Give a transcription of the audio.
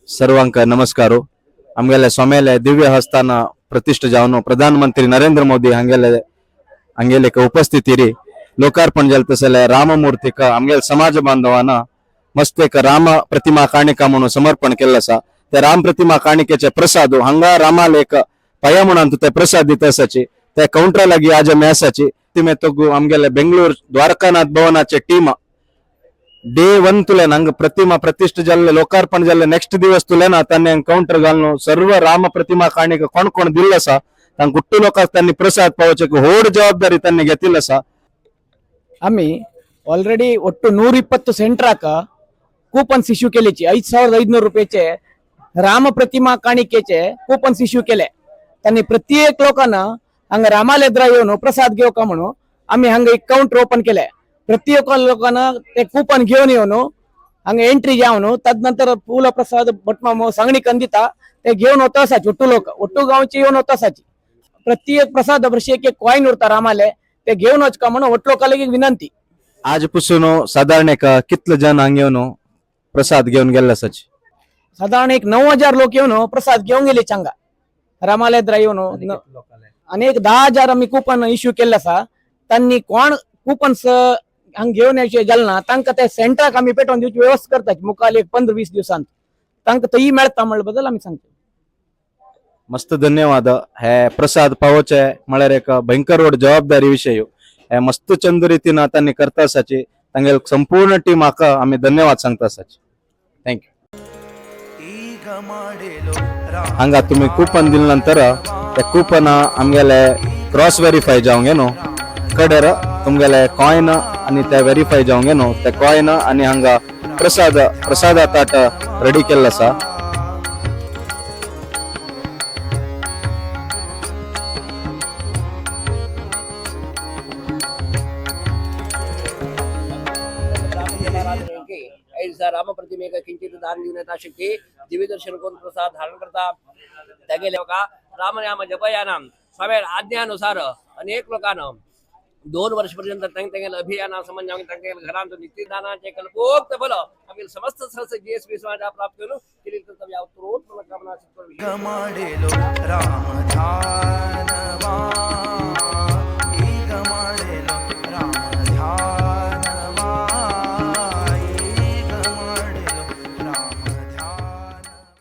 सर्वांक नमस्कार. आमगेले सोमेले दिव्य हस्तान प्रतिष्ठा जावन प्रधानमंत्री नरेंद्र मोदी हांगेले हांगेले उपस्थितीरी लोकार्पण जालें तसले राममूर्तीक आमगेले समाज बांधवान मस्त एक राम प्रतिमा काणिका म्हणून समर्पण केल्लो आसा. त्या राम प्रतिमा काणिकेचे प्रसाद हांगा रामाले एक पाया म्हणून ते प्रसाद दिता आसाची. त्या काउंटरा लागीं आज आमी आसाची. तिमे तोगू आमगेले बेंगळूर द्वारकानाथ भवनाचे टीम डे वन तुलेन हांगा प्रतिमा प्रतिष्ठा जाल्ले, लोकार्पण जाल्ले नेक्स्ट दिवस तुलेन तांणी काउंटर घालून सर्व राम प्रतिमा काणिका कोण कोण दिल्लो आसा, तांकां कुट्टू लोकांक त्यांनी प्रसाद पावोवचे व्हड जबाबदारी त्यांनी घेतिल्ली आसा. आम्ही ऑलरेडी ಒಟ್ಟು 120 ಸೆಂಟ್ರಾಕ ಕೂಪನ್ಸ್ ಇಶ್ಯೂ केलेची. 5500 रुपयाचे राम प्रतिमा काणिकेचे कूपन्स इश्यू केले. त्यांनी प्रत्येक लोकांना हांगा रामालेद्रा येवन प्रसाद घेवका म्हणून आम्ही हांगा एक काउंटर ओपन केले. प्रत्येक लोकांना ते कूपन घेवन येवन हांगा एंट्री जावन तदनंतर पूल प्रसाद भटमामो सांगणी कंदिता ते घेवन वता आसाची. ಒಟ್ಟು लोक ಒಟ್ಟು गांवचे येवन वता आसाची. प्रत्येक प्रसाद बशी एक एक कॉइन उरता रामाले, ते घेवन वचका म्हणून ಒಟ್ಟು लोकांक विनंती. आज पसून साधारण एक कितले जण हांगा येवन प्रसाद घेवन गेल्ले आसाची? साधारण एक 9000 लोक येवन प्रसाद घेवन गेले चांगा रामालयद्रा येवन. आणि एक 10,000 आमी कुपन इश्यू केल्ले आसा. तांणी कोण कुपन्स हांगा घेवन येवचे जाले ना, तांकां ते सेंटराक आमी पेटोवन दिवची व्यवस्था करतात. मुखार एक 15-20 दिवसांत तांकां थंय मेळटा म्हणल्या बद्दल आमी सांगता. मस्त धन्यवाद. हे प्रसाद पावोवचे म्हळ्यार एक भयंकर व्हड जबाबदारी विशय. हे मस्त चंद रितीन तांणी करता आसाची. तांगेले संपूर्ण टीमाक आमी धन्यवाद सांगता आसाची. Thank you. ಈಗ ಮಾಡೇಲು. हांगा तुम्ही कुपन दिले नंतर ते कुपन आमगेले क्रॉस व्हेरीफाय जावंक न्हू कडेर तुमगेले कॉयन आनी ते व्हेरीफाय जावंक न्हू ते कॉयन आनी हांगा प्रसाद प्रसादा ताट रेडी केल्लो आसा. राम प्रतिमेक किंचित दान दिवन येता शक्ती दिव्य दर्शन करून प्रसाद धारण करता. त्यागे लोका रामनाम जपयानाम स्वामी आज्ञानुसार अनेक लोकांना 2 वर्षपर्यंत तांगेले अभियाना संबंध तांगेले घरांत नित्यदानाचे कल्पोक्त फल आम्ही समस्त सहस्र जी एस बी समाजा प्राप्त करून केली. उत्तरोत्तर कामना. ಮಾಡೇಲು ರಾಮ.